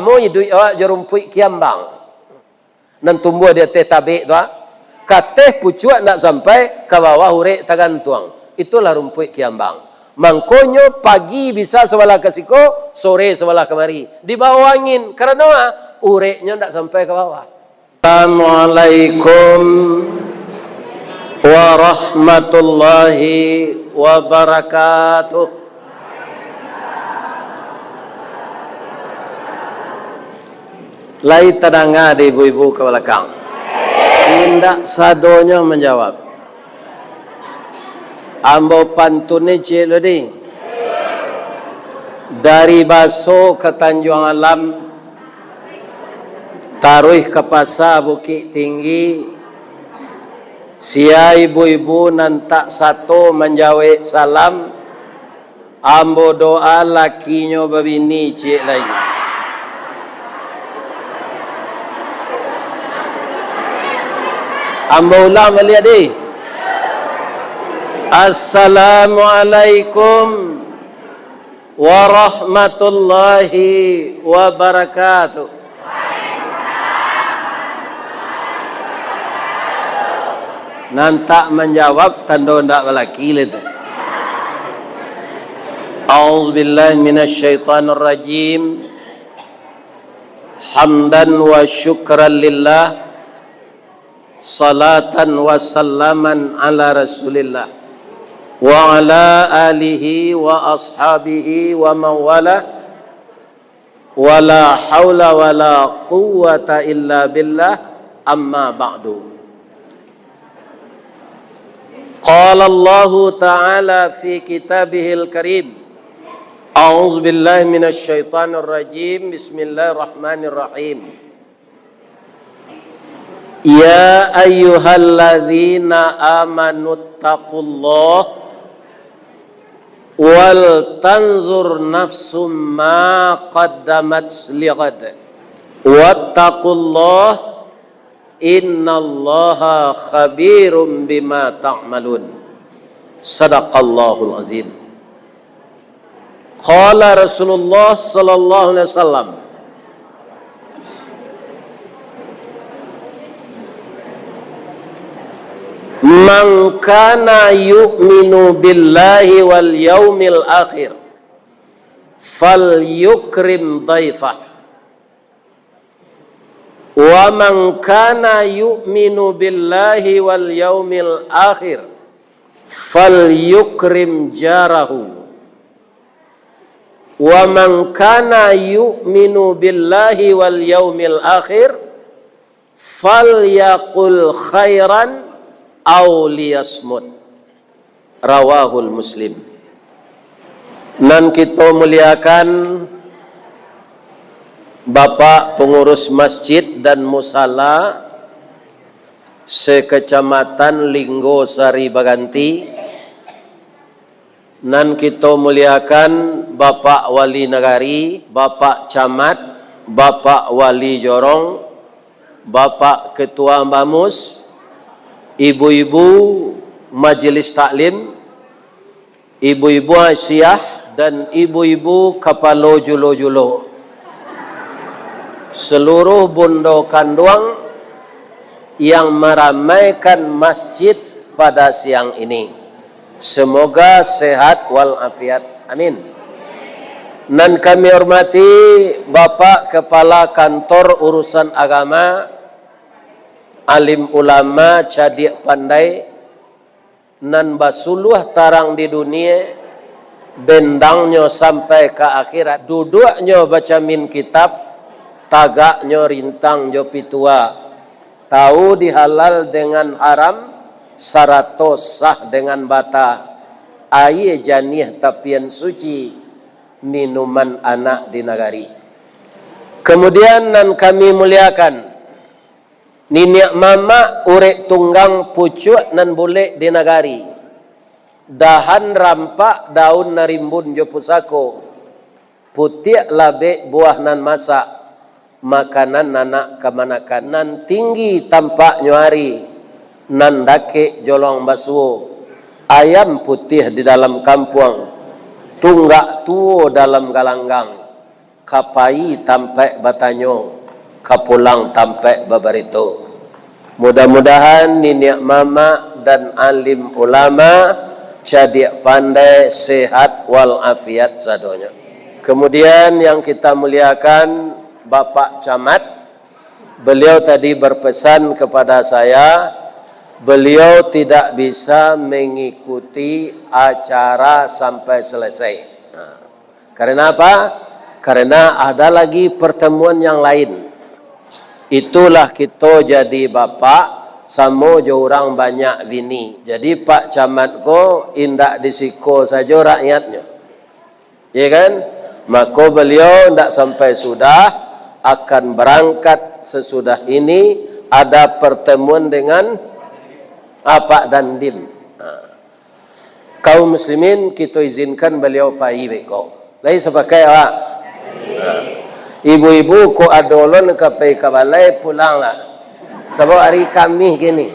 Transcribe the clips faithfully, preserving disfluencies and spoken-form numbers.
Mo iduik awak jo rumpuik kiambang. Nan tumbuah di ateh tabek tu, ah. Kateh pucuak ndak sampai, ka bawah urek tagantuang. Itulah rumpuik kiambang. Mangkonyo pagi bisa sabalah ka siko, sore sabalah kamari. Dibawa angin. Karano, ah, ureknyo ndak sampai ka bawah. Assalamualaikum warahmatullahi wabarakatuh. Lai tadanga dek ibu-ibu ka balakang? Indak sadonyo manjawab. Ambo pantun ni ciek lo di. Dari Baso ka Tanjuang Alam, taruih ka Pasa Bukik Tinggi, sia ibu-ibu nan tak sato manjawek salam, ambo doa lakinyo babini ciek lai. Ambo ulang baliak deh. Assalamualaikum warahmatullahi wabarakatuh. Nan tak manjawab tando ndak balaki lah tu. A'udzubillahi minasyaitonirrajim. Hamdan wa syukran lillah. Salatan wa salaman ala Rasulillah wa ala alihi wa ashabihi wa mawala. Wala haula wala quwwata illa billah, amma ba'du. Qala Allahu ta'ala fi kitabihil karim. A'udzubillahi minasyaitonirrajim. Bismillahirrahmanirrahim. Ya ayyuhalladzina amanuttaqullah wal tanzur nafsum ma qaddamat lighad. Wattaqullah, innallaha khabirum bima ta'malun. Sadaqallahul azim. Qala Rasulullah sallallahu alaihi wasallam, "Man kana yu'minu billahi wal yaumil akhir, falyukrim dhaifah." Wa man kana yu'minu billahi wal yaumil akhir, falyukrim jarahu. Wa man kana yu'minu billahi wal yaumil akhir, falyaqul khairan aw liyasmut. Rawahul Muslim. Nan kito muliakan, Bapak Pangurus Masjid dan Musala se-Kacamatan Linggo Sari Baganti, nan kito muliakan, Bapak Wali Nagari, Bapak Camat, Bapak Wali Jorong, Bapak Ketua Bamus, ibu-ibu Majelis Taklim, ibu-ibu aisyah, dan ibu-ibu kapalo julo-julo, seluruh bundo kanduang yang maramaikan masjid pada siang ini. Semoga sehat wal afiat. Amin. Nan kami hormati Bapak Kepala Kantor Urusan Agama, alim ulama, cadiak pandai, nan basuluah tarang di dunie, bendangnyo sampai ka akhirat, duduaknyo bacamin kitab, tagaknyo rintang jo pitua, tau dihalal dengan haram, sarato sah dengan bata, aie janiah tapian suci, minuman anak di nagari. Kemudian nan kami muliakan, niniak mamak urek tunggang pucuak nan bulek di nagari, dahan rampak daun nan rimbun jo pusako, putiak labek buah nan masak, makanan anak kamanakan, nan tinggi tampaknyo ari, nan dakek jolong basuo, ayam putiah di dalam kampuang, tunggak tuo dalam galanggang, Ka pai tampaik batanyo, ka pulang tampaik babarito. Mudah-mudahan niniak mamak dan alim ulama, cadiak pandai, sehat walafiat sadonyo. Kemudian yang kita muliakan, Bapak Camat, beliau tadi berpesan kepada saya, beliau tidak bisa mengikuti acara sampai selesai. Nah, karena apa? Karena ada lagi pertemuan yang lain. Itulah kito jadi bapak, samo jo urang banyak bini. Jadi Pak Camat ko indak di siko sajo rakyatnyo. Ya kan? Mako beliau ndak sampai sudah, akan berangkat sesudah ini, ada pertemuan dengan Apak Dandim. Nah. Kaum muslimin, kito izinkan baliau pai beko. Lai sapakaik awak? Nah. Ibu-ibu, kok ado lo nan ka pai ka balai, pulanglah. Sabab ari Kamih kini.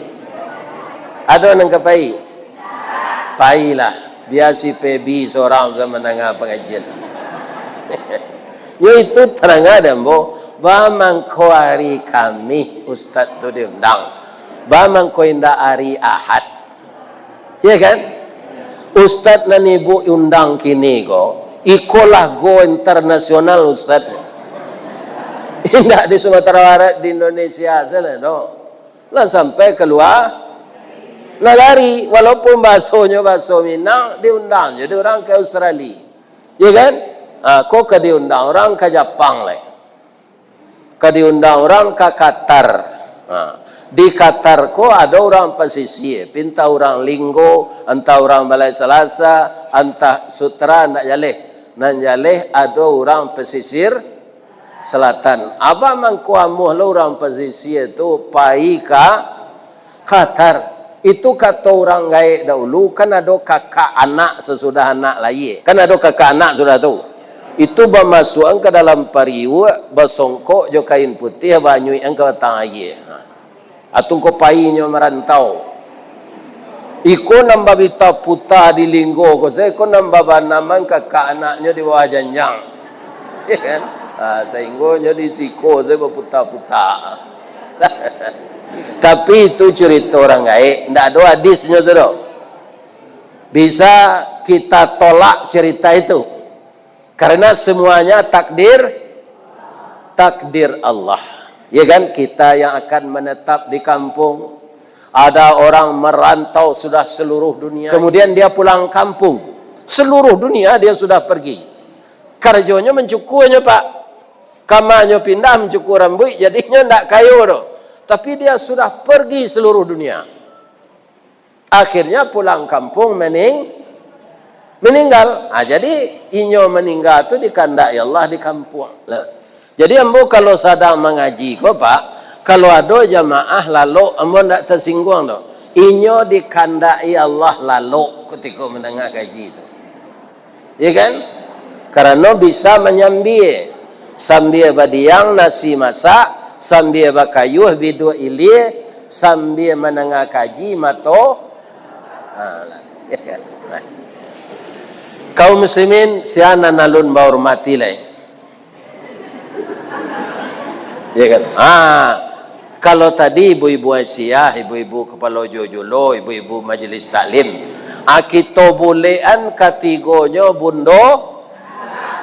Ado nan ka pai? Pailah. Bia si Pebi sorang sa mandanga pangajian. Nyo itu tarang ado, ambo. Ba mangko ari Kamih ustaz tu diundang. Ba mangko indak ari Ahad. Ya kan? Ustaz nan ibu undang kini ko, ikolah go internasional ustaz. Indak di Sumatera Barat, di Indonesia sajo doh. Lah sampai ka lua nagari, walaupun bahasonyo bahaso Minang, diundang juo dek urang ka Australia. Ya kan? Ha, ko ka diundang urang ka Japang lai. Ka diundang urang ka Qatar. Ha, di Qatar ko ado urang pasisia, antah urang Linggo, antah urang Balai Salasa, antah Sutra, ndak jaleh. Nan jaleh ado urang pasisir selatan. Abah mangko amuah lo urang pasisia tu pai ka Qatar. Itu kato urang gaek dahulu, kan ado kakak anak sasudah anak layie. Kan ado kakak anak sudah tu. Itu bamasuakan ka dalam pariuak, basongkok jo kain putiah, baanyuikan ka batang aia. Ha. Atungko painyo marantau. Iko nan baputa-puta di Linggo ko, sa iko nan babanaman kakak anaknyo di bawah janjang. Ya kan? Ha, sahinggo nyo di siko sa baputa-puta. Tapi itu curito urang gaek, ndak ado hadisnyo tu doh. Bisa kita tolak cerita itu. Karena semuanya takdir, takdir Allah. Ya kan? Kita yang akan menetap di kampung. Ada orang merantau sudah seluruh dunia. Kemudian dia pulang kampung. Seluruh dunia dia sudah pergi. Karjonyo mancukuanyo, Pak. Kamanyo pindah mancukur rambuik, jadinyo ndak kayo doh. Tapi dia sudah pergi seluruh dunia. Akhirnya pulang kampung mening-, meninggal. Ah, jadi inyo meninggal tu dikandaki Allah di kampuang. Nah, jadi ambo kalau sadang mangaji ko, Pak, kalau ado jamaah lalok, ambo ndak tasingguang doh. Inyo dikandaki Allah lalok kutiko mandanga kaji tu. Ya kan? Karano bisa manyambia, sambia badiang nasi masak, sambia bakayuah biduak ilia, sambia mandanga kaji mato. Ha, lah. Ya kan? Nah. Kaum muslimin, sia nan alun bahormati lai. Ya kan? Ha, kalau tadi ibu-ibu aisyah, ibu-ibu kapalo jojolo, ibu-ibu majelis taklim, ha, kito bulekan katigonyo bundo,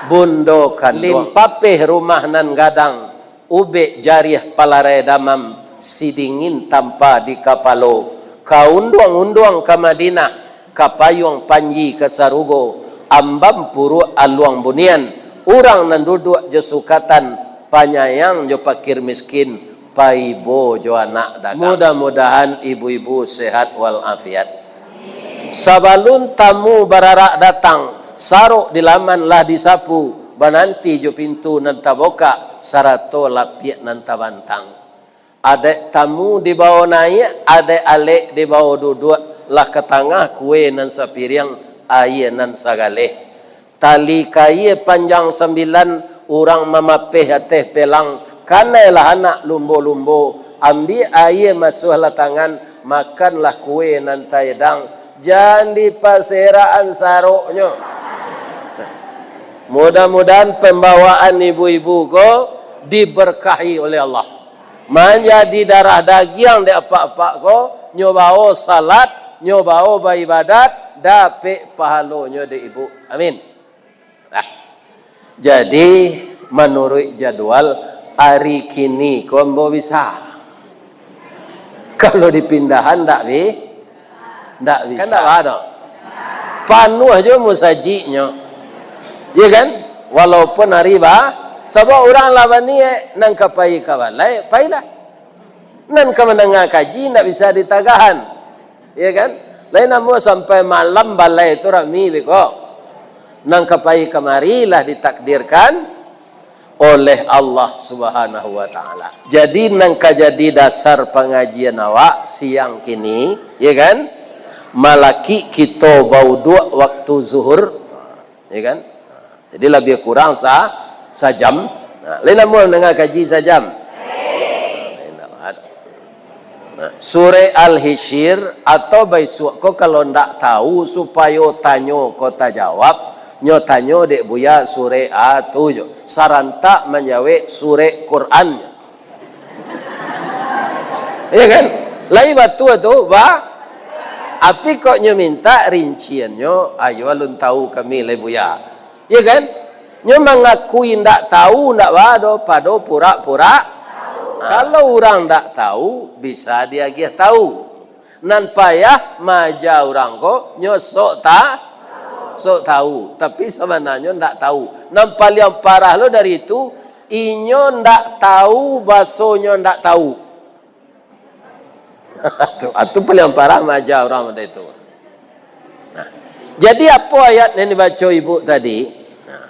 bundo kanduang. Limpapeh rumah nan gadang, ubek jariah palarai damam, sidingin tampa di kapalo, ka unduang-unduang ka Madinah, ka payuang panji ka sarugo, ambam puruak aluang bunian, urang nan duduak jo sukatan, panyayang jo pakir miskin, paibo jo anak dagang. Mudah-mudahan ibu-ibu sehat walafiat. Sabalun tamu bararak datang, sarok di laman lah disapu, bananti jo pintu nan tabokak, sarato lapiak nan tabantang. Adaik tamu dibawo naiak, adaik alek dibawo duduak, lah ka tangah kue nan sapiriang, aia nan sagaleh. Tali kaia panjang sambilan, urang mamapeh ateh pelang, kanailah anak lumbo-lumbo, ambiak aia masuahlah tangan, makanlah kue nan taedang, jan dipaserakan saroknyo. Mudah-mudahan pembawaan ibu-ibu ko diberkahi oleh Allah. Manjadi darah dagiang dek apak-apak ko, nyo bawo salat, nyo bawo baibadat, dapek pahalonyo dek ibu. Amin. Nah, jadi, manuruik jadwal, ari kini ko ambo bisa. Kalau dipindahan, ndak bi-, ndak bisa. Kan ndak ba-, ado. Panuah jo musajiknyo. Iya kan? Walaupun ari ba-, sabab urang lah baniaik, nan ka pai ka balai, pailah. Nan ka mandanga kaji, ndak bisa ditagahan. Iya kan? Lain namuah sampai malam balai tu rami beko. Nan ka pai kamari lah ditakdirkan oleh Allah Subhanahu wa Ta'ala. Jadi, nan ka jadi dasar pangajian awak siang kini, ya kan? Malakik kito bauduak waktu zuhur, ya kan? Jadi, labiah kurang sa-, sajam. Nah, lain namuah mandanga kaji sajam. Nah, surek Al-Hisyr, atau baisuak ko kalau ndak tahu, supayo tanyo ko tajawab, nyo tanyo dek Buya surek A tu jo. Sarantak manjawek surek Quran. Ya kan? Lai batua tu, ba? Api kok nyo minta rinciannyo, ayo alun tahu kami lai Buya. Ya kan? Nyo mangakui ndak tahu, ndak ba do, pado purak-purak. Nah, kalau urang ndak tahu, bisa diagiah tahu. Nan payah maaja urang ko, nyo sok ta-, sok tahu, tapi sabananyo ndak tahu. Nan paliang parah lo dari itu, inyo ndak tahu, basonyo ndak tahu. Tu, tu paliang parah maaja urang model itu. Nah, jadi apo ayat yang dibaco ibu tadi? Nah,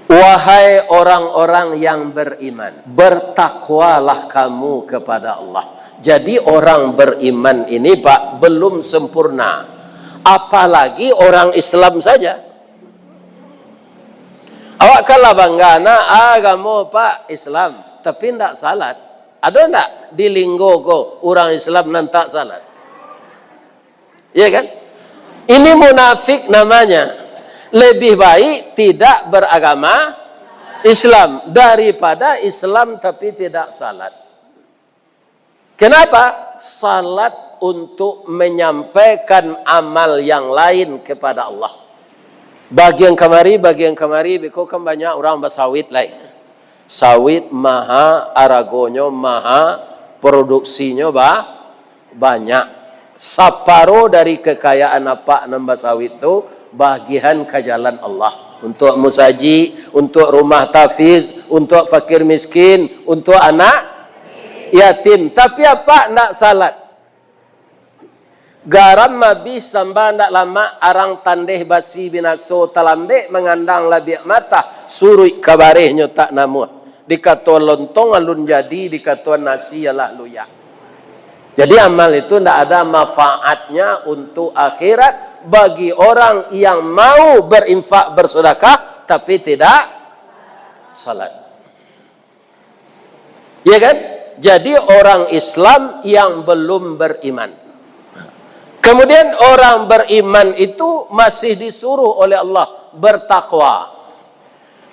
"Wahai orang-orang yang beriman, bertakwalah kamu kepada Allah." Jadi orang beriman ini, Pak, belum sempurna. Apalagi orang Islam saja. Awak kan lah bangga, nak, agamo, Pak, Islam, tapi ndak salat. Ado ndak di Linggo ko urang Islam nan tak salat? Ya kan? Ini munafik namanya. Lebih baik tidak beragama Islam daripada Islam tapi tidak salat. Kenapa? Salat untuk menyampaikan amal yang lain kepada Allah. Bagian kamari, bagian kamari, beko kan banyak urang basawit lai. Sawit maha, aragonyo maha, produksinyo ba-, banyak. Saparo dari kekayaan apak nan basawit tu, bagian ka jalan Allah. Untuak musajik, untuak rumah tahfiz, untuak fakir miskin, untuak anak yatim. Tapi apak ndak salat. Garam abih samba ndak lamak, arang tandeh basi binaso, talambek mangandang labiak matah, suruik ka barehnyo tak namuah. Dikatoan lontong alun jadi, dikatoan nasi alah luyak. Jadi amal itu ndak ada manfaatnya untuk akhirat bagi orang yang mau berinfak, bersedekah, tapi tidak salat. Ya kan? Jadi orang Islam yang belum beriman. Kemudian orang beriman itu masih disuruh oleh Allah bertakwa.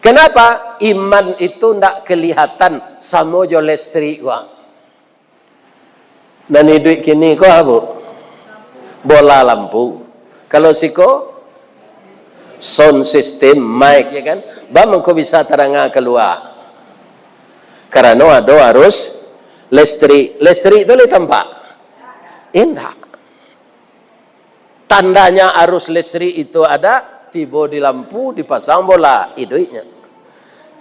Kenapa? Iman itu ndak kelihatan, samo jo listrik, wah. Nan iduik kini ko apo? Bola lampu. Kalau siko, sound system, mic, ya kan? Baa mangko bisa tadanga kalua? Karano ado arus listrik. Listrik tu lai tampak? Indak. Tandanya arus listrik itu ada, tibo di lampu, dipasang bola, iduiknyo.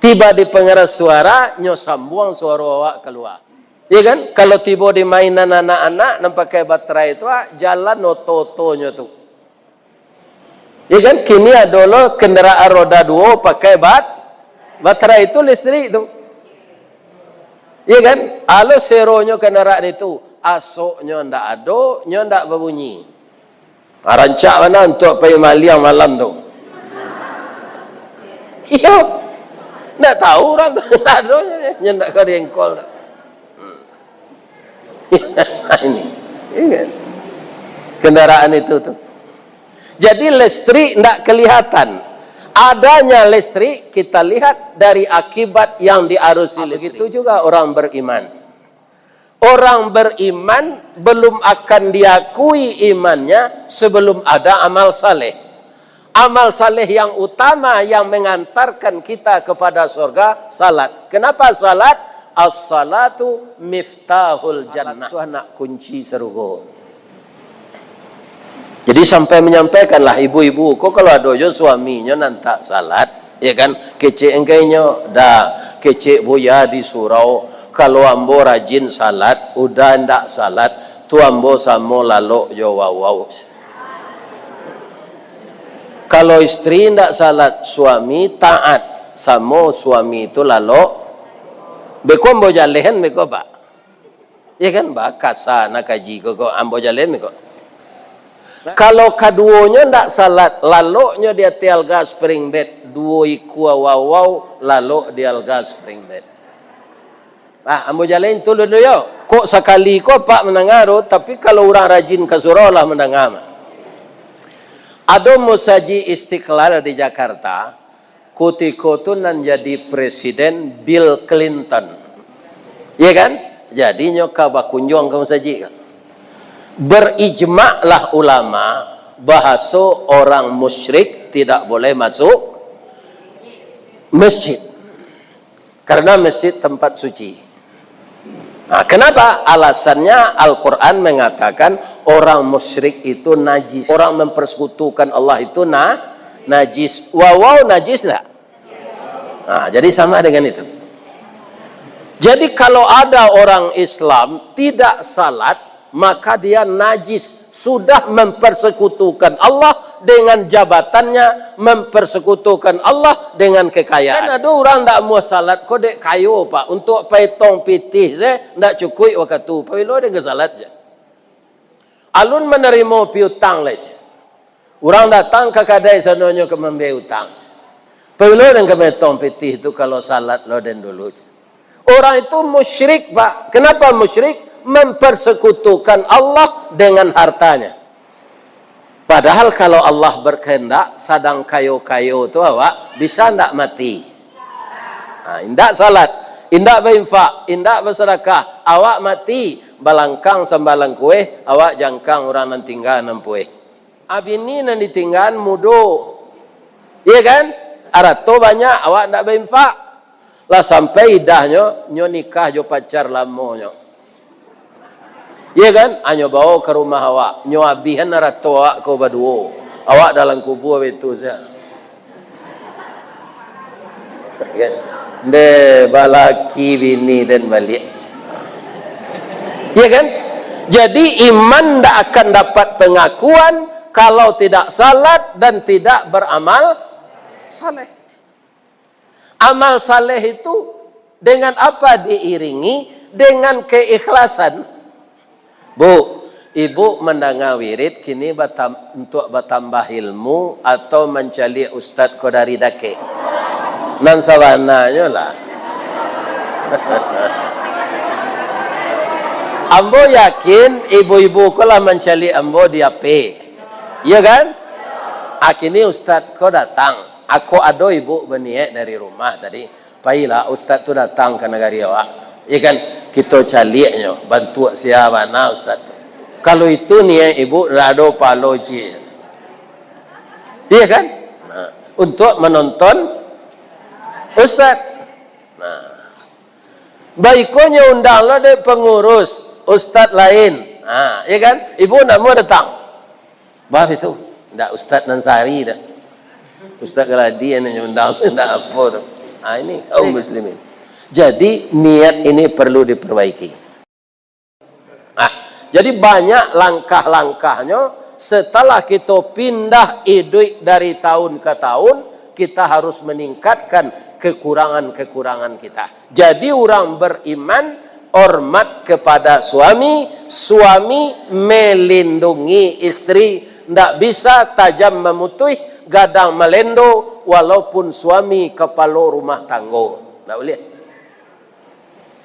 Tiba di pengeras suara, nyo sambuang suaro awak kalua. Ya kan? Kalau tibo di mainan anak-anak nan pakai baterai tu, ah, jalan oto-otonyo tu. Ya kan? Kini ado lo kendaraan roda duo pakai bat-, baterai tu listrik tu. Ya kan? Alo seronyo kendaraan itu, asoknyo ndak ado, nyo ndak babunyi. Ah, rancak bana untuak pai maliang malam tu. Iyo. Ndak tahu urang tu, ndak ado nyo, nyo ndak ka diengkol tu. Hmm. Ini. Iya kan? Kendaraan itu tu. Jadi listrik ndak kelihatan. Adanya listrik, kita lihat dari akibat yang diarusi listrik. Begitu juga orang beriman. Orang beriman belum akan diakui imannya sebelum ada amal saleh. Amal saleh yang utama yang mengantarkan kita kepada surga, salat. Kenapa salat? As-salatu miftahul jannah. Salat tu anak kunci sarugo. Jadi sampai manyampaikanlah ibu-ibu ko, kalau ado jo suaminyo nan tak salat, ya kan, kecek engkainyo, dah, kecek buya di surau, kalau ambo rajin salat, udah ndak salat, tu ambo samo lalok jo wawau. Kalau istri ndak salat, suami taat, samo suami tu lalok. Beko ambo jalehan, beko, Pak. Ya kan, ba, kasa nak kaji ko, ko, ambo jaleh ko. Kalau kaduonyo ndak salat, laloknyo di ateh alga spring bed, duo ikua wawau lalok di alga spring bed. Ah, ambo jaleh tu dulu yo. Kok sakali ko apak mandanga tu, tapi kalau urang rajin ka surau lah mandanga mah. Ado Masajik Istiqlal di Jakarta, kutiko tu nan jadi presiden Bill Clinton. Iya kan? Jadi nyo ka bakunjuang ka masajik kan. Berijmaklah ulama, bahaso orang musyrik tidak boleh masuk masjid. Karena masjid tempat suci. Nah, kenapa? Alasannya Al-Quran mengatakan orang musyrik itu najis. Orang mempersekutukan Allah itu na-, najis. Wawau najis enggak? Nah, jadi sama dengan itu. Jadi kalau ada orang Islam tidak salat, maka dia najis. Sudah mempersekutukan Allah dengan jabatannya, mempersekutukan Allah dengan kekayaan. Kan ado urang ndak amuah salat ko dek kayo, Pak. Untuak paitong pitih se ndak cukuik wakatu. Pabilo den ka salat se? Alun manarimo piutang lai se. Urang datang ka kadai sanonyo ka mambia utang. Pabilo den ka maitong pitih tu kalau salat lo den dulu se? Orang itu musyrik, Pak. Kenapa musyrik? Mempersekutukan Allah dengan hartanya. Padahal kalau Allah berkehendak, sadang kayo-kayo tu awak bisa ndak mati? Ha, indak salat, indak bainfak, indak basadakah, awak mati, balangkang sambalang kueh, awak jangkang urang nan tingga nan pueh. Abini nan ditinggaan mudo. Iya kan? Arato banyak, awak ndak bainfak. Lah sampai idahnyo, nyo nikah jo pacar lamonyo. Iya kan? Anyo bawo ka rumah awak. Nyo abihan arato awak ko baduo. Awak dalam kubua baitu sajo. Kan? Nde balaki bini den baliak. Iya kan? Jadi iman ndak akan dapat pengakuan kalau tidak salat dan tidak beramal saleh. Amal saleh itu dengan apa diiringi? Dengan keikhlasan. Bu, ibu mandanga wirid kini batam-, untuak batambah ilmu atau mancaliak ustad ko dari dakek? Nan sabananyo lah. Ambo yakin ibu-ibu ko lah mancaliak ambo di H P. Iya kan? Ah, kini ustad ko datang. Ako ado ibu baniaik dari rumah tadi. Pailah ustad tu datang ka nagari awak. Iya kan? Kito caliaknyo, bantuak sia bana ustad tu. Kalau itu niaik ibu, ndak ado pahalo ciek. Iya kan? Nah, untuak manonton ustad. Nah. Baikonyo undang lo dek pangurus, ustad lain. Nah, iya kan? Ibu ndak mau datang. Bah itu, ndak Ustaz Nansari dah. Ustaz Galadi yang nyundang tu ndak apa tu. Ah, ini kaum muslimin. Jadi niat ini perlu diperbaiki. Ah, jadi banyak langkah-langkahnyo setelah kita pindah idup dari tahun ke tahun, kita harus meningkatkan kekurangan-kekurangan kita. Jadi urang bariman hormat kepada suami, suami melindungi istri, ndak bisa tajam mamutuih, gadang malendo, walaupun suami kapalo rumah tanggo. Ndak buliah.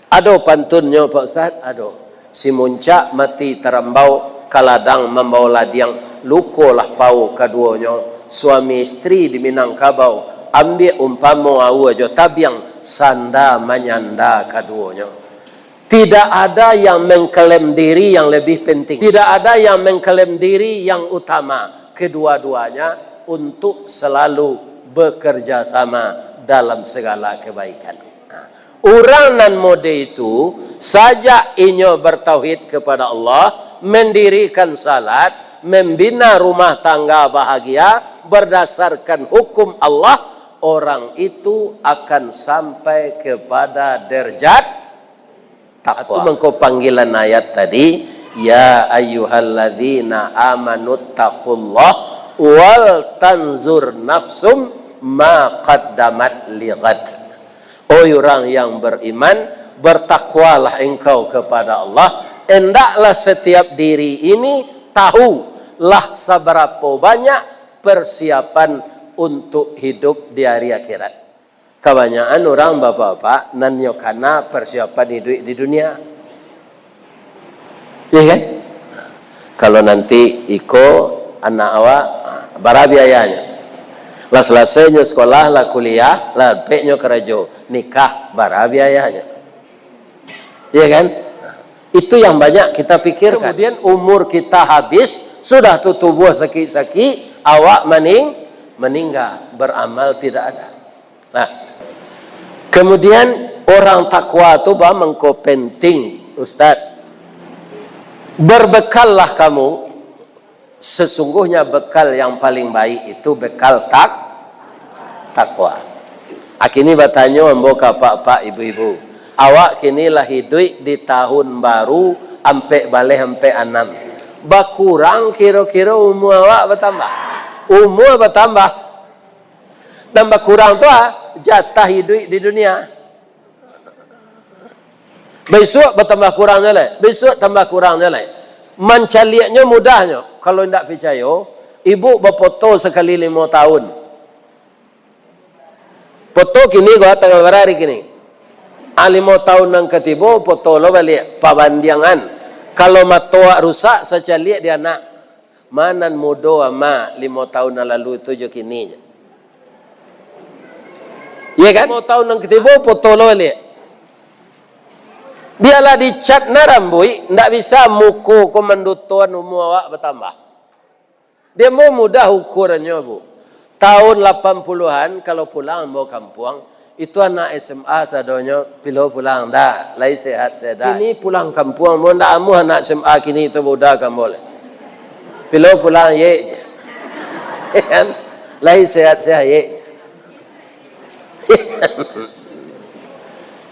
Ado pantunnyo, Pak Ustaz? Ado. Si muncak mati tarambau, ka ladang mambao ladiang, lukolah pau kaduonyo, Suami istri di Minangkabau, ambiak umpamo aua jo tabiang, sanda manyanda kaduonyo. Tidak ada yang mengklaim diri yang lebih penting. Tidak ada yang mengklaim diri yang utama. Kedua-duanya untuk selalu bekerja sama dalam segala kebaikan. Urang nan mode itu, sajak inyo bertauhid kepada Allah, mendirikan salat, membina rumah tangga bahagia berdasarkan hukum Allah, orang itu akan sampai kepada derajat takwa. Itu mangko panggilan ayat tadi, "Ya ayyuhalladzina amanu taqullaha wal tanzur nafsum ma qaddamat lighad." Oi urang yang beriman, bertakwalah engkau kepada Allah, endaklah setiap diri ini tahu lah sabarapo banyak persiapan untuk hidup di hari akhirat. Kabanyakan urang bapak-bapak nan nyo kana persiapan iduik di dunia. Iya kan? Kalau nanti iko anak awak, bara biayanyo? Lah salasai nyo sekolah, lah kuliah, lah dapek nyo karajo, nikah, bara biayanyo? Iya kan? Itu yang banyak kita pikirkan. Kemudian umur kita habis, sudah tu tubuh sakik-sakik, awak maning-, meninggal, beramal tidak ada. Nah, kemudian orang takwa tu ba mangko penting, Ustaz. Berbekallah kamu, sesungguhnya bekal yang paling baik itu bekal tak-, takwa. Akini batanyo ambo ka apak-apak, ibu-ibu, awak kini lah iduik di tahun baru ampek baleh ampek anam. Bakurang kiro-kiro umua awak batambah? Umua batambah. Nan bakurang tu, ah, jatah iduik di dunia. Bisuak batambah kurangnyo lai, bisuak tambah kurangnyo lai. Mancaliaknyo mudahnyo, kalau indak picayo, ibu bapoto sakali limo tahun. Poto kini ko, tanggal bara ari kini? Ah, limo tahun nan ka tibo, poto lo baliak, pabandiangan. Kalau mato awak rusak, sacaliak di anak. Ma nan mudo amak limo tahun nan lalu tu jo kini, jan? Iya kan? Limo tahun nan katibo, poto lo baliak. Bialah dicat na rambuik, ndak bisa muko ko mandutoan umua awak batambah. Dia mau mudah ukurannyo, Bu. Tahun lapan puluhan, kalau pulang ambo kampuang, itu anak S M A sadonyo, "Pilo pulang, Da? Lai sehat-sehat?" Kini pulang kampuang, ambo ndak amuah anak S M A kini tu, buda ka ambo lai. "Pilo pulang, Yek?" je. Kan? "Lai sehat-sehat, Yek?"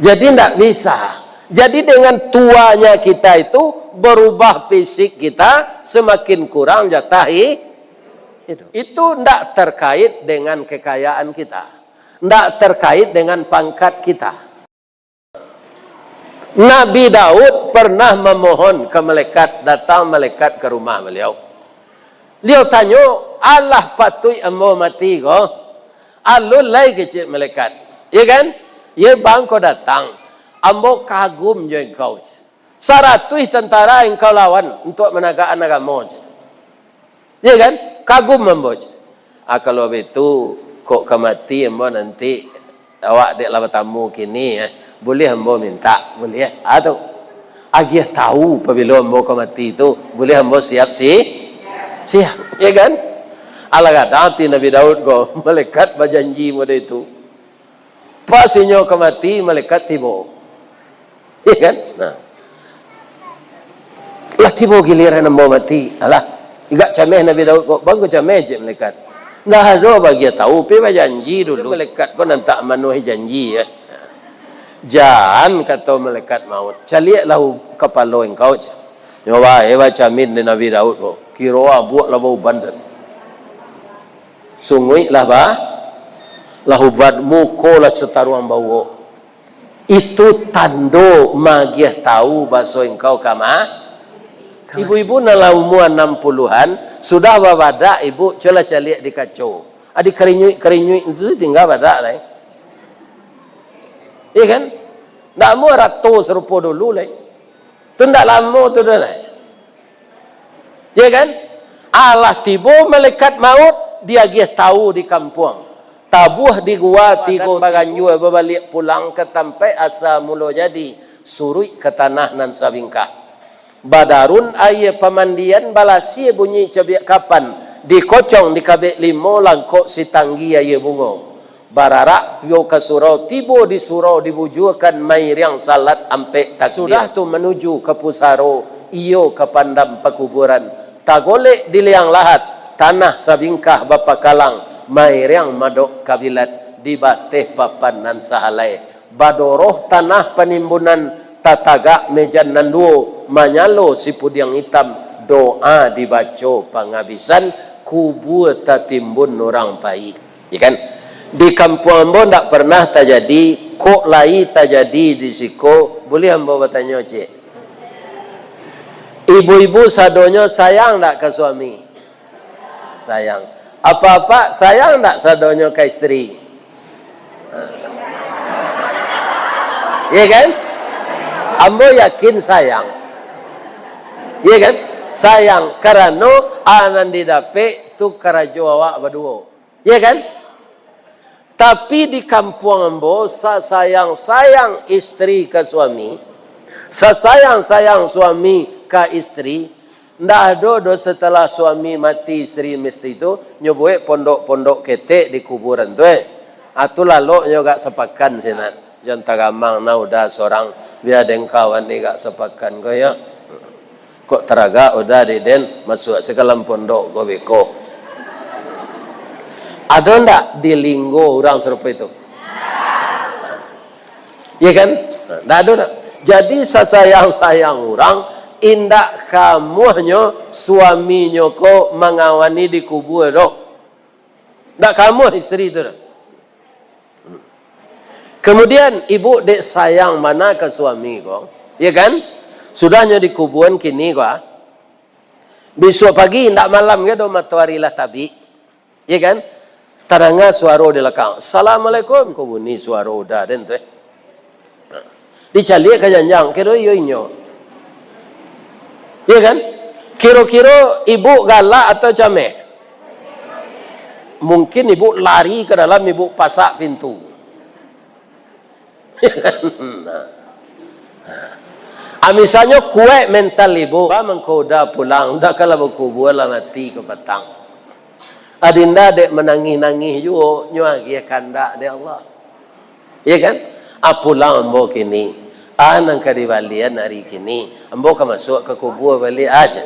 Jadi ndak bisa. Jadi dengan tuanya kita itu, berubah fisik kita, semakin kurang jatah hi-, hidup. Itu ndak terkait dengan kekayaan kita. Ndak terkait dengan pangkat kita. Nabi Daud pernah mamohon ka malaikat, datang malaikat ka rumah baliau. Baliau tanyo, "Alah patuik ambo mati ko?" "Alun lai," kecek malaikat. Iya kan? "Iya, baa kok datang? Ambo kagum jo engkau. Saratuih tantara engkau lawan untuak managakkan agamo," cek. Iya kan? "Kagum ambo," cek. "Ah, kalau baitu, kok ka mati ambo nanti, awak dek lah batamu kini, eh. Buliah ambo mintak?" "Buliah." Ah, tu. Agiah tahu pabilo ambo ka mati tu, buliah ambo siap si-, siap. Iya kan? Alah gadang ati Nabi Daud ko, malaikat bajanji model itu. Pas inyo ka mati, malaikat tibo. Iya kan? Nah. Lah tibo giliran ambo mati. Alah, agak cameh Nabi Daud ko. "Baa kok cameh?" cek malaikat. "Ndak ado bagiah tahu, pi bajanji dulu." Malaikat ko nan tak manuhi janji, ya. "Jan," kato malaikat maut, "caliaklah u-, kapalo engkau," cek. Nyo bae bacamin dek Nabi Daud ko. Kiro abuak lah bauban san. Sunguik lah ba-, lah ubat, muko lah cutaruang bauok. Itu tando magiah tahu baso engkau ka ma-, ka ma-. Ibu-ibu nan lah umua anam puluhan, sudah babadak ibu, cubolah caliak di kaco. Adi karinyuik-karinyuik tu tingga badak lai. Iya kan? Ndak amuah rato sarupo dulu lai. Tu ndak lamo tu doh lai. Ya kan? Alah tibo malaikat maut, Diagiah tawu di kampuang, tabuah di gua tigo, baganjua babaliak pulang ka tampaik asa mulo jadi, suruik ka tanah nan sabingkah. Badarun aia pamandian, balasia bunyi cabiak kapan, dikocong dikabek limo, langkok sitanggi aia bungo. Bararak pio ka surau, tibo di surau dibujuakan, mairiang salat ampek takbir. Sudah tu manuju ka pusaro, iyo ka pandam pakuburan. Tagolek di liang lahat, tanah sabingkah bapakalang, mairiang madok kabilat, di bateh papan nan sahalai. Badoroh tanah panimbunan, tatagak mejan nan duo, manyalo sipudiang itam, doa dibaco pangabisan, kubua tatimbun urang pai. Ya kan? Di kampuang ambo ndak pernah tajadi, kok lai tajadi di siko, buliah ambo batanyo ciek? Ibu-ibu sadonyo sayang ndak ka suami? Sayang. Apak-apak sayang ndak sadonyo ka isteri? Ya kan? Ambo yakin sayang. Ya kan? Sayang, karano a nan didapek tu karajo awak baduo. Ya kan? Tapi di kampuang ambo, sasayang-sayang isteri ka suami, sasayang-sayang suami ka isteri, ndak ado doh setelah suami mati isteri mesti tu, nyo buek pondok-pondok ketek di kuburan tu, eh. Ah, tu lalok nyo agak sapakan sinan. Jan tagamang nah udah sorang, bia den kawan ni agak sapakan ko, yo. Kok taragak udah di den, masuak se ka dalam pondok ko beko. Ado ndak di Linggo urang sarupo itu? Ya kan? Ndak ado ndak? Jadi sasayang-sayang urang, indak kamuahnyo suaminyo ko mangawani di kubua doh. Ndak kamuah isteri tu doh. Kemudian, ibu dek sayang bana ka suami ko, ya kan? Sudahnyo dikubuan kini ko, ah. Bisuak pagi, indak malam ge doh, matoari lah tabik, ya kan? Tadanga suaro di lakang, "Assalamualaikum," ko bunyi suaro udah den tu, eh. Dicaliak ka janjang, kiro iyo inyo. Ya kan? Kiro-kiro ibu galak atau cameh? Mungkin ibu lari ka dalam, ibu pasak pintu. Ah, misalnyo kuaik mental ibu, "Ba mangko udah pulang, udah kalah bakubua lah mati ka patang." Adinda dek manangih-nangih juo, nyo agiah kandak dek Allah. Ya kan? Ah, pulang ambo kini. Ah, nan ka dibalian ari kini. Ambo ka masuak ka kubua baliak aja.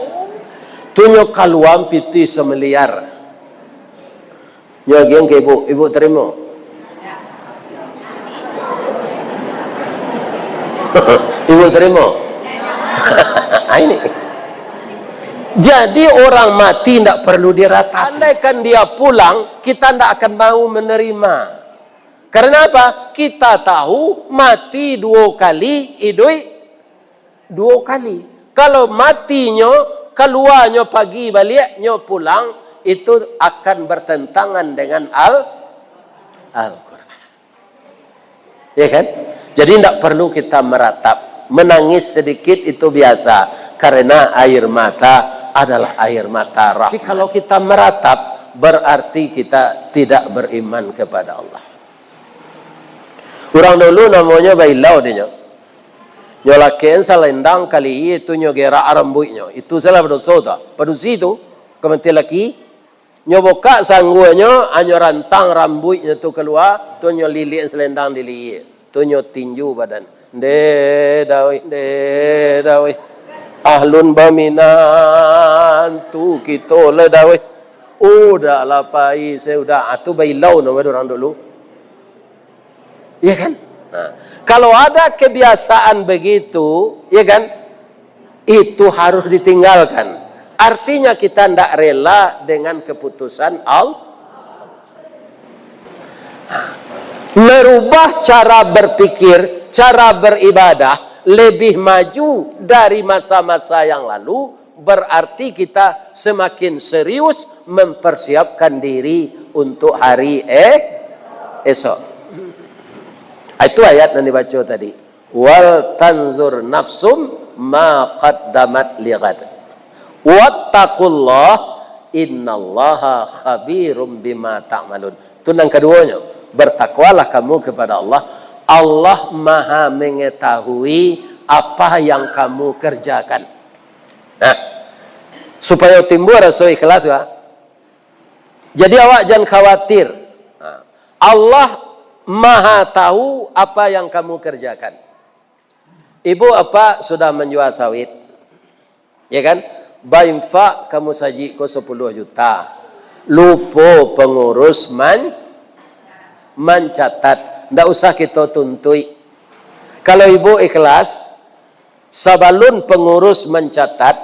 Tu nyo kaluan pitih samiliar. Nyo agian ka ibu, ibu tarimo? Ibu tarimo? Ah, ini. Jadi orang mati ndak perlu diratapi. Andaikan dia pulang, kita ndak akan mau menerima. Karena apa? Kita tahu mati duo kali, iduik duo kali. Kalau matinyo, kaluanyo pagi, baliaknyo pulang, itu akan bertentangan dengan Al-, Al-Quran. Ya kan? Jadi, ndak perlu kita meratap. Menangis sedikit itu biasa, karena air mata adalah air mata rahmat. Tapi kalau kita meratap, berarti kita tidak beriman kepada Allah. Urang dulu namonyo bailau dinyo. Nyo lakekan salendang kali itu nyo gerak rambuiknyo. Itu salah badoso tu. Padusi tu, ka mati laki. Nyo bukak sangguanyo, anyo rantang rambuiknyo tu kalua, tu nyo liliak salendang di lihia. Tu nyo tinju badan. Nde daweh, nde daweh. Ahlun baminantu kito le daweh. Udah lah pai, saya udah. Ah, tu bailau namo urang dulu. Ya kan? Nah, kalau ada kebiasaan begitu, ya kan? Itu harus ditinggalkan. Artinya kita ndak rela dengan keputusan Allah. Merubah cara berpikir, cara beribadah lebih maju dari masa-masa yang lalu, berarti kita semakin serius mempersiapkan diri untuk hari, eh, esok. Itu ayat yang dibaca tadi. "Wal tanzur nafsum ma qaddamat lighad. Wattaqullah," "Innallaha khabirum bima ta'malun." Itu nan kaduonyo, bertakwalah kamu kepada Allah. Allah Maha Mengetahui apa yang kamu kerjakan. Nah, supaya timbul rasa ikhlas, Pak. Jadi, awak jan khawatir. Nah, Allah Maha tahu apa yang kamu kerjakan. Ibu apak sudah manjua sawit, ya kan? Bainfak ka musajik ko sapuluah juta. Lupo pangurus man-, mancatat. Ndak usah kito tuntuik. Kalau ibu ikhlas, sabalun pangurus mancatat,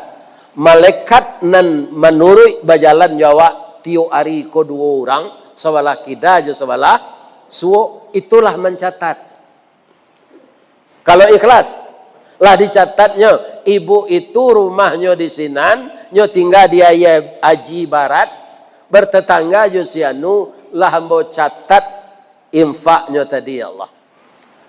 malaikat nan manuruik bajalan jo awak tiok ari ko duo urang, sabalah kida jo sabalah suok, itulah mancatat. Kalau ikhlas, lah dicatatnyo, ibu itu rumahnyo di sinan, nyo tingga di Aia Aji Barat, bertetangga jo si anu, lah ambo catat infaknyo tadi, ya Allah.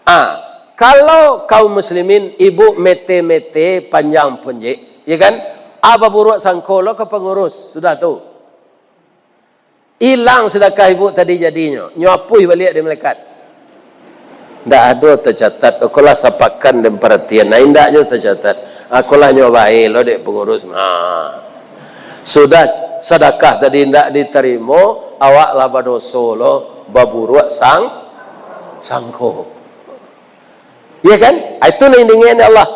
Ah, kalau kaum muslimin, ibu mete-mete panjang punjik, ya kan? Ah, baburuak sangko lo ka pangurus, sudah tu. Ilang sadakah ibu tadi jadinyo, nyo apuih baliak dek malaikat. Ndak ado tacatat, ko lah sapakan den paratian, nah, indak jo tacatat. Ah, ko lah nyo bae lo dek pangurus. Nah. Sudah sadakah tadi indak ditarimo, awak lah badoso lo, baburuak sang-, sangko. Ya kan? Ah, itu nan diingek Allah.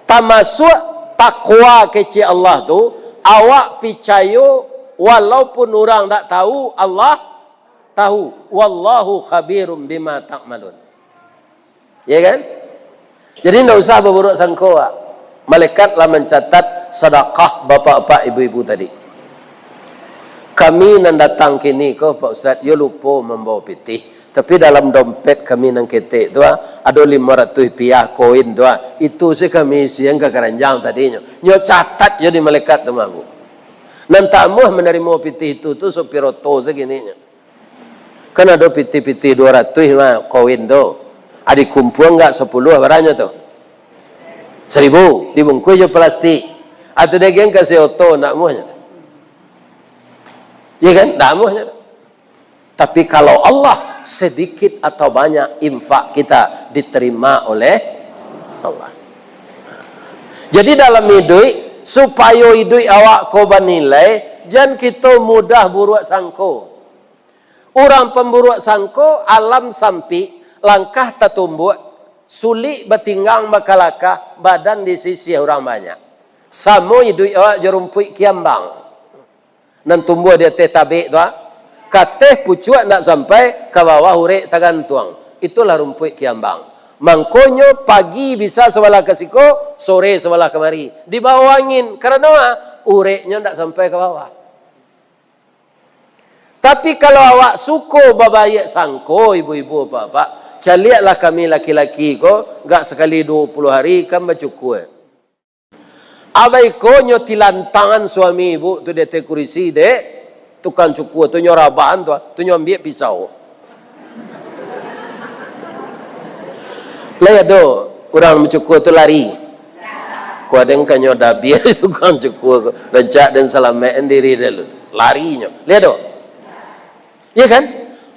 Tamasuak takwa kecek Allah tu, awak picayo, walaupun urang ndak tahu, Allah tahu. "Wallahu khabirum bima ta'malun." Ya kan? Jadi, ndak usah baburuak sangko, Pak. Malaikat lah mancatat sadakah bapak-bapak, ibu-ibu tadi. Kami nan datang kini ko, Pak Ustaz, yo lupo mambawa pitih. Tapi dalam dompet kami nan ketek tu, ah, ado limo ratuih piah koin tu, ah. Itu se kami isian ka karanjang tadinyo. Nyo catat jo di malaikat tu, mah, Bu. Nan tamuah manarimo pitih itu tu sopir oto sakininyo. Kan ado pitih-pitih duo ratuih mah koin tu. Adi kumpuang gak sapuluah baranyo tu? Saribu, dibungkuih jo plastik. Atau dagiang kasih oto, ndak muahnyo. Ya kan? Ndak muahnyo. Tapi kalau Allah, sedikit atau banyak infak kita diterima oleh Allah. Jadi dalam iduik, supayo iduik awak ko banilai, jan kito mudah buruak sangko. Urang pamburuak sangko, alam sampik, langkah tatumbuak, sulik batinggang bakalakah, badan disisiah urang banyak. Samo iduik awak jo rumpuik kiambang. Nan tumbuah di ateh tabek tu, ah. Ka ateh pucuak ndak sampai, ka bawah urek tagantuang. Itulah rumpuik kiambang. Mangkonyo pagi bisa sabalah ka siko, sore sabalah kamari. Dibawa angin. Karano, ah, ureknyo ndak sampai ka bawah. Tapi kalau awak suko babaiak sangko, ibu-ibu, bapak-bapak, caliaklah kami laki-laki ko, gak sakali duo puluah hari kan bacukua. Abai ko nyo tilantangan suami ibu tu di ateh kurisi, dek. Tukang cukua tu nyo rabahan tu, tu nyo ambiak pisau. Lai ado urang mancukua tu lari. Kua den kanyo dabiah tukang cukua ko. Rancak den salamaik diri den lu. Lari nyo. Lai ado. Ya kan?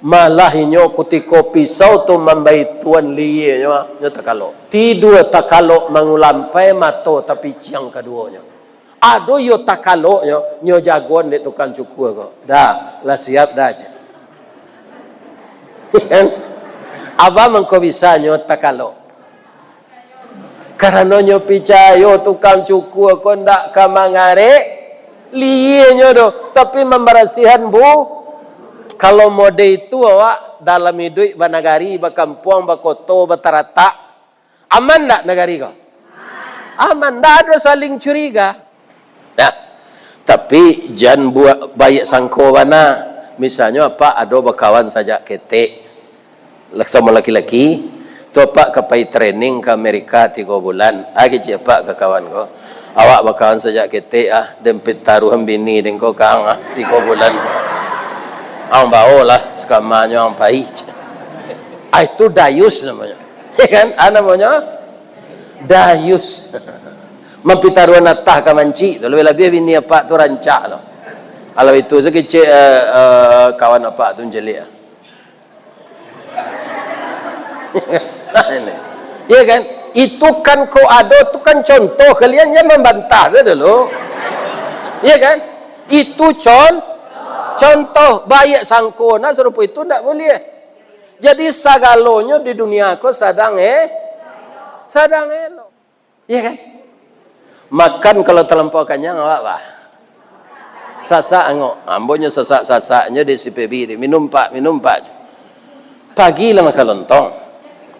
Malah inyo kutiko pisau tu mambaituan lienyo, nyo takalok. Tidua takalok mangulampai mato tapiciang kaduonyo. Ado iyo takaloknyo, nyo jagoan dek tukang cukua ko. Dah, lah siap dah, cek. Kan? Abah mangko bisa nyo takalok. Karano nyo picayo tukang cukua ko ndak ka mangarek lienyo doh, tapi mambarasihan bu-, kalau mode itu awak dalam iduik banagari, bakampuang, bakoto, bataratak, aman ndak nagari ko? Aman, ndak ado saling curiga. Nah, tapi jan buek baiak sangko bana. Misalnyo apak ado bakawan sajak ketek, lah samo laki-laki, tu apak ka pai training ka Amerika tigo bulan. Ah, kecek apak ka kawan ko. Awak bakawan sajak ketek, ah, den pitaruahan bini den ko ka ang, ah, tigo bulan. Ang baolah sakamanyo ang pai. Ah, itu dayus namonyo. Ya kan? Ah, namonyo dayus. Mampitaruahan atah ka mancik tu, labiah-labiah bini apak tu rancak tu. Kalau itu sakicik, eh, eh, kawan apak tu mancaliak. Iya kan? Itu kan kok ado tu kan contoh, kalian jan mambantah sajo dulu. Iya kan? Itu con-, contoh, baiak sangko nah sarupo itu ndak buliah. Jadi sagalonyo di dunia ko sadang, eh, sadang elok. Iya kan? Makan kalau talampau kanyang, awak bah. Sasak angok. Ambo nyo sasak-sasak nyo di si Pebi, di minum pak, minum pak. Pagi lah makan lontong.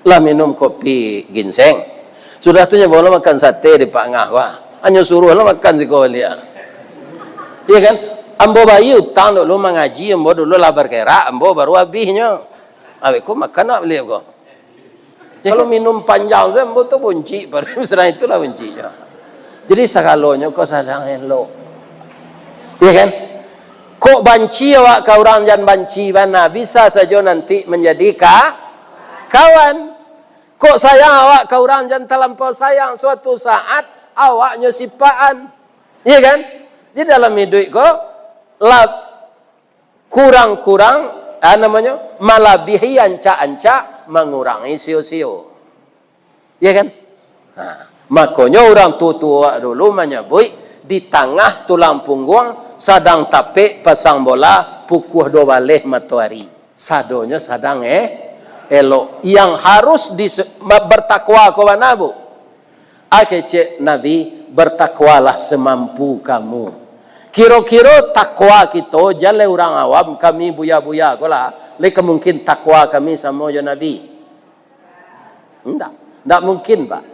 Lah minum kopi ginseng. Sudah tu nyo bawa makan sate di Pak Ngah, wah. Hanyo suruah lah makan siko baliak. Iya kan? Ambo bayia utang dulu mangaji, ambo dulu lah bakerak, ambo baru abihnyo. Awak ko makan nak baliak ko. Kalau minum panjang sajo, ambo tu buncik, baru sadang itulah bunciknyo. Jadi sagalonyo ko sadang elok. Iya kan? Kok banci awak ka urang, jan banci bana, bisa sajo nanti manjadi ka-, kawan. Kok sayang awak ka urang, jan talampau sayang, suatu saat awaknyo sipakan. Iya kan? Jadi dalam iduik ko, lah kurang-kurang, ah, namonyo, malabihi ancak-ancak, mangurangi sio-sio. Iya kan? Nah, makonyo urang tuo-tuo dulu manyabuik, di tangah tulang pungguang sadang tapek pasang bola, pukua duo baleh matoari. Sadonyo sadang, eh, elok. Yang harus dise-, ma-, bertakwa ko bana, Bu? A kecek Nabi, "Bertakwalah semampu kamu." Kiro-kiro takwa kito, jan lai urang awam, kami buya-buya ko lah, lai ka mungkin takwa kami samo jo Nabi? Ndak. Ndak mungkin, Pak.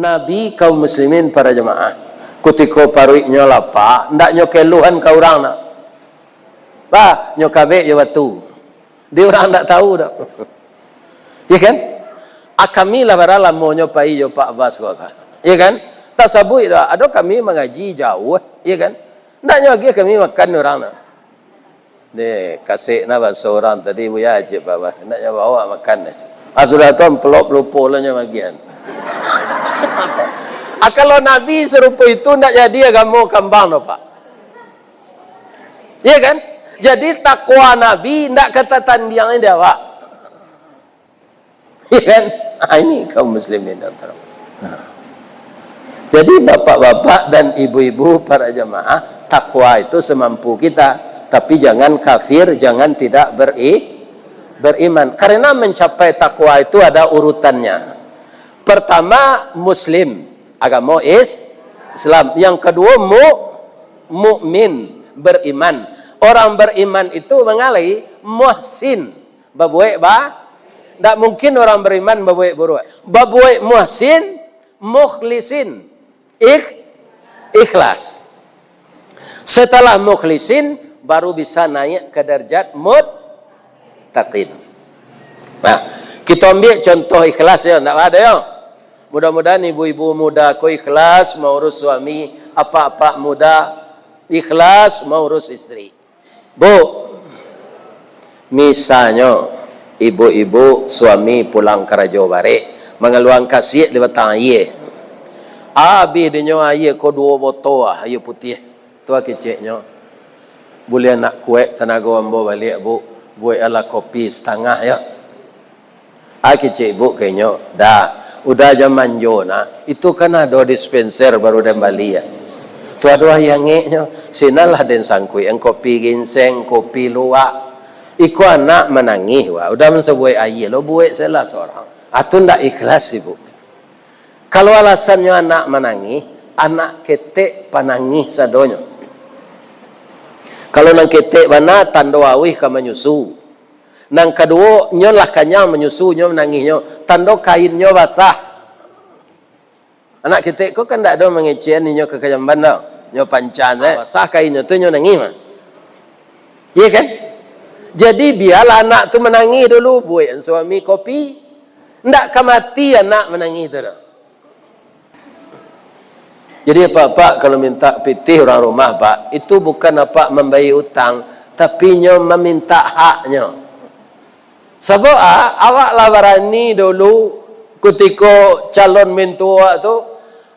Nabi, kaum muslimin, para jamaah, kutiko paruiknyo lapa, ndak nyo keluhan ka urang, nak. Bah, nyo kabek jo batu. Di urang ndak tahu doh. Iya kan? A kami lah bara lamonyo pai jo Pak Bas ko kan. Iya kan? Tasabuik doh, ado kami mangaji jauah, iya kan? Ndak nyo agiah kami makan urang nah. Deh, kasek nah baso urang tadi, Buya, cek Pak Bas. Ndak nyo bawa makan nah. Ah, sudah tu amplop lupo lah nyo bagian. Ah, kalau Nabi sarupo itu ndak jadi agamo kambang doh, Pak. Iya kan? Jadi takwa Nabi ndak ka tatandiang di awak. Iya kan? Ah, ini kaum muslimin yang terhormat. Nah. Jadi bapak-bapak dan ibu-ibu para jamaah, takwa itu semampu kita. Tapi jangan kafir, jangan tidak beri-, beriman. Karena mencapai takwa itu ada urutannya. Pertama, muslim, agamo is-, Islam. Yang kedua, mu-, mukmin, beriman. Orang beriman itu mangalai muhsin, babuek ba-, ndak mungkin orang beriman babuek buruak. Babuek muhsin, mukhlisin, ikh-, ikhlas. Setelah mukhlisin, baru bisa naik ke darjat muttaqin. Nah, kita ambil contoh ikhlas ya, ndak ada ya. Mudah-mudahan ibu-ibu muda ko ikhlas maurus suami, apak-apak muda ikhlas maurus istri. Bu, misalnyo ibu-ibu suami pulang karajo barek, mangaluang kasiak di batang aia. Abih dinyo aia ko duo botol ah, aia putiah. Tu a keceknyo, "Buliah nak kuek tanago ambo baliak, Bu, buek alah kopi satangah, yo." A kecek ibu ka inyo, "Dah, udah jan manjo nak, itu kan ado dispenser baru den bali, yo. Tu ado aia angeknyo, sinalah den sangkuikan kopi ginseng, kopi luwak. Iko anak manangih, wak, udah mansabuik aia lo, buek sajolah sorang." Ah, tu ndak ikhlas, Ibu. Kalau alasannyo anak manangih, anak ketek panangih sadonyo. Kalau nan ketek bana, tando auih ka manyusu. Nan kaduo, nyo lah kanyang manyusu, nyo manangihnyo, tando kainnyo basah. Anak ketek ko kan ndak ado mangecekan inyo ka kajamban doh, nyo pancan, eh. Basah kainnyo tu nyo nangih mah. Iya kan? Jadi bialah anak tu manangih dulu, buekan suami kopi. Ndak ka mati anak manangih tu doh. Jadi, apak-apak kalau minta pitih urang rumah, Pak, itu bukan apak mambayia utang, tapi nyo maminta haknyo. Sabab, a, awak lah barani dulu kutiko calon mintuo awak tu,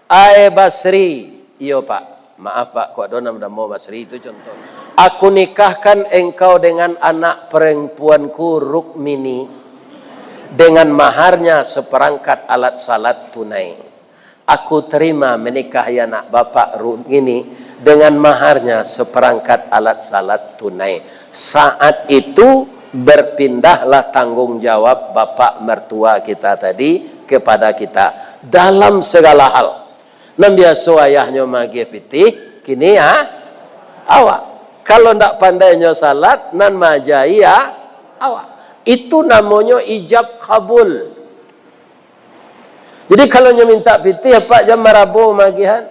"Ai Basri," "Iyo, Pak." Maaf, Pak, kok ado nan damo Basri itu contoh. Aku nikahkan engkau dengan anak perempuanku Rukmini dengan maharnya seperangkat alat salat tunai. Aku terima menikahi anak Bapak Rukmini dengan maharnya seperangkat alat salat tunai. Saat itu berpindahlah tanggung jawab bapak mertua kita tadi kepada kita dalam segala hal. Nan biaso ayahnyo maagiah pitih, kini, ah, awak. Kalau ndak pandai nyo salat, nan maagiahi, ah, awak. Itu namonyo ijab kabul. Jadi, kalau nyo mintak pitih, apak jan marabo maagiahan.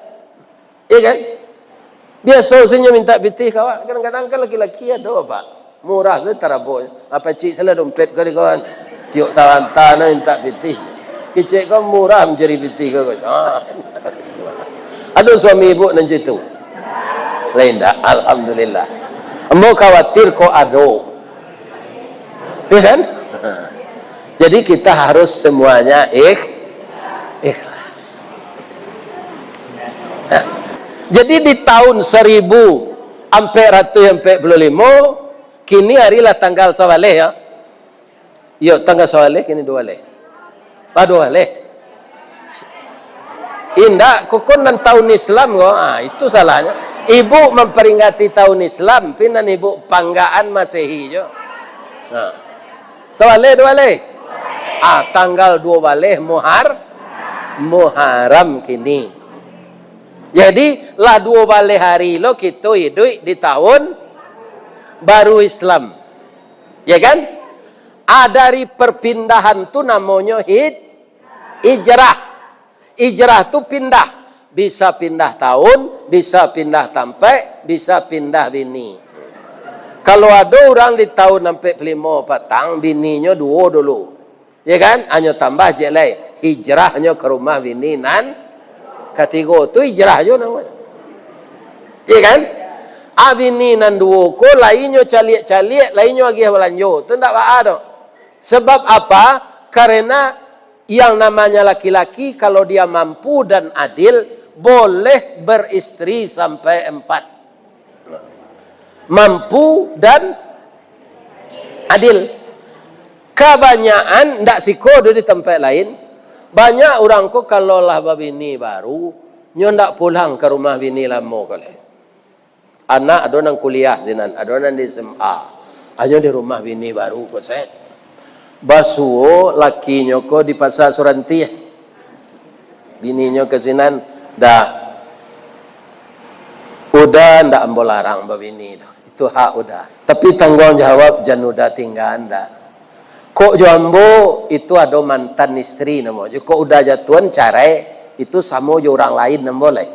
Iya kan? Biaso se nyo mintak pitih ka awak. Kadang-kadang kan laki-laki ado, Pak. Murah se tarabo. Apak cik salah dompet ko di kawan. Tiok saranta no mintak pitih. Kecek ko murah mancari pitih ko. Ah. Ado suami ibu nan cak itu? Lain dak? Alhamdulillah. Ambo khawatir kok ado. Ya kan? Jadi kita harus semuanya ikh-, ikhlas. Nah, jadi di tahun seribu ampek ratuih ampek puluah limo, kini ari lah tanggal sabaleh, ya. Yo, tanggal sabaleh, kini duo baleh. Ah, duo baleh. Indak, kok nan tahun Islam ko. Ah, itu salahnyo. Ibu mamperingati tahun Islam, pi nan ibu panggaan Masehi jo. Nah. Sabaleh, duo baleh? Ah, tanggal duo baleh Muhar-, Muharram kini. Jadi, lah duo baleh ari lo kito iduik di tahun baru Islam. Ya kan? Ah, dari perpindahan tu namonyo hij-, hijrah. Hijrah tu pindah. Bisa pindah tahun, bisa pindah tampek, bisa pindah bini. Kalau ado urang di tahun ampek puluah limo patang, bininyo duo dulu. Ya kan? Hanyo tambah ciek lai. Hijrahnyo ka rumah bini nan katigo. Tu hijrah juo namonyo. Ya kan? Ah, bini nan duo ko, lai nyo caliak-caliak, lai nyo agiah balanjo. Tu ndak baa doh. Sebab apa? Karena yang namanya laki-laki, kalau dia mampu dan adil, boleh beristri sampai empat. Mampu dan adil. Kabanyakan, ndak siko doh di tampek lain, banyak urang ko kalau lah babini baru, nyo ndak pulang ka rumah bini lamo ko lai. Anak ado nan kuliah sinan, ado nan di S M A. Hanyo di rumah bini baru ko se. Basuo lakinyo ko di Pasa Suranti. Bininyo ka sinan, "Dah. Uda ndak ambo larang babini doh. Itu hak Uda. Tapi tangguang jawab jan Uda tingga ndak. Kok jo ambo itu ado mantan istri namo. Kok Uda jatuahan carai, itu samo jo urang lain ambo lai."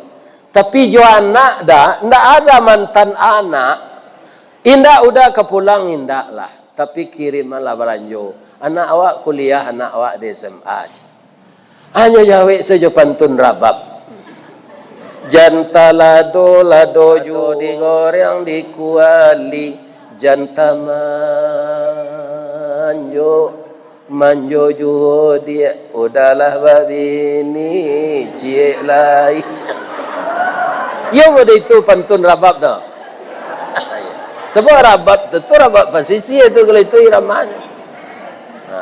Tapi jo anak dah, ndak ada mantan anak. Indak Uda ka pulang, indaklah. Tapi kirimlah balanjo. Anak awak kuliah, anak awak di S M A. Hanyo jawek sajo pantun rabab. Jan talado, lado juo digoreng di kuali. Jan tamanjo, manjo juo diak, Uda lah babini ciek lai. Iyo, model itu pantun rabab tu. Sabab rabab tu, tu rabab pasisia tu, kalau itu iramanyo. Ha.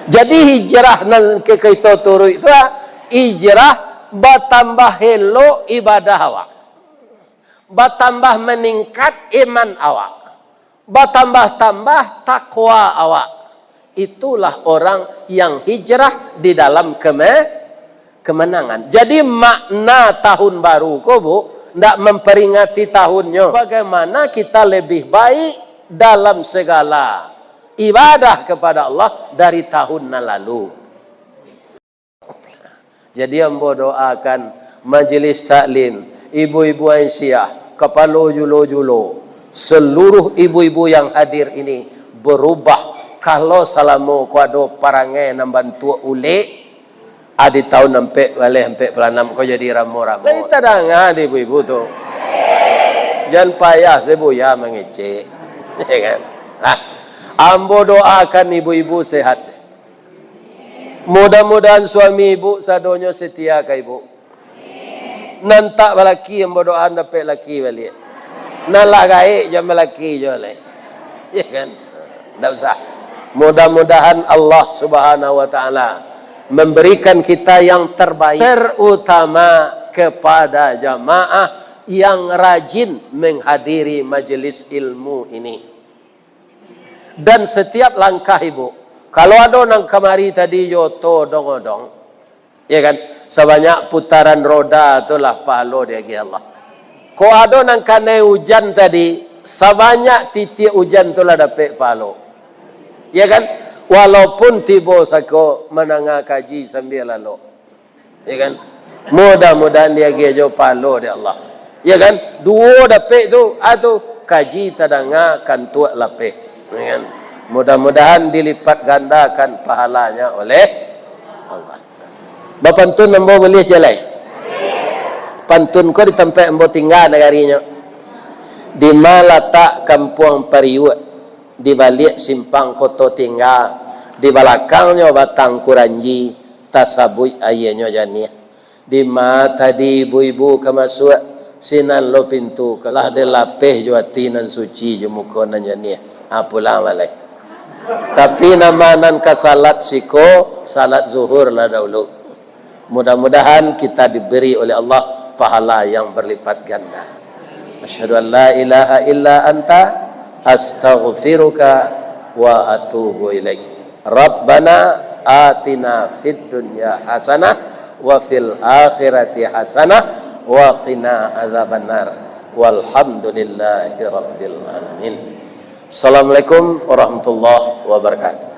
Jadi hijrah nan ka kito turuik tu lah, hijrah batambah elok ibadah awak. Batambah maningkat iman awak, batambah-tambah takwa awak. Itulah orang yang hijrah di dalam keme-, kemenangan. Jadi, makna tahun baru ko, Bu, ndak memperingati tahunnyo. Bagaimana kita lebih baik dalam segala ibadah kepada Allah dari tahun nan lalu. Jadi, ambo doakan majelis taklim, ibu-ibu aisyah, kapalo julo-julo, seluruh ibu-ibu yang hadir ini berubah. Kalau salamo ko ado parangai nan bantuak ulek, ah, di tahun ampek baleh, ampek puluah anam ko jadi ramo-ramo. Lai tadanga di ibu-ibu tu. Jan payah se buya mangecek. Ya kan? Nah, ambo doakan ibu-ibu sehat. Mudah-mudahan suami ibu sadonyo setia ka ibu. Nan tak balaki, ambo doakan dapek laki baliak. Nan lah gaek, jan balaki juo lai. Ya kan? Ndak usah. Mudah-mudahan Allah Subhanahu wa Ta'ala memberikan kita yang terbaik, terutama kepada jamaah yang rajin menghadiri majelis ilmu ini. Dan setiap langkah ibu, kalau ado nan kamari tadi jo oto odong-odong, ya kan, sabanyak putaran roda tu lah pahalo diagiah Allah. Kok ado nan kanai ujan tadi, sabanyak titiak ujan tu lah dapek pahalo. Ya kan? Walaupun tibo sako mandanga kaji sambia lalok. Ya kan? Mudah-mudahan diagiah jo pahalo dek Allah. Ya kan? Duo dapek tu, ah tu, kaji tadanga kantuak lapeh. Ya kan? Mudah-mudahan dilipat gandakan pahalanya oleh Allah. Bapantun ambo buliah jalai? Pantun ko di tampek ambo tingga nagarinyo. Di ma latak Kampuang Pariuak, di baliak simpang Koto Tingga, di balakangnyo Batang Kuranji, tasabuik aianyo janiah. Di ma tadi ibu-ibu ka masuak, sinan lo pintu, lah dilapeh jo ati nan suci jo muko nan janiah. Ah, pulang lah lai. Tapi nama nan ka salat siko, salat zuhur lah dahulu. Mudah-mudahan kita diberi oleh Allah pahala yang berlipat ganda. Asyhadu an la ilaha illa anta, astaghfiruka wa atubu ilaik. Rabbana atina fid dunya hasanah wa fil akhirati hasanah wa qina adzabannar. Walhamdulillahi rabbil alamin. Assalamualaikum warahmatullahi wabarakatuh.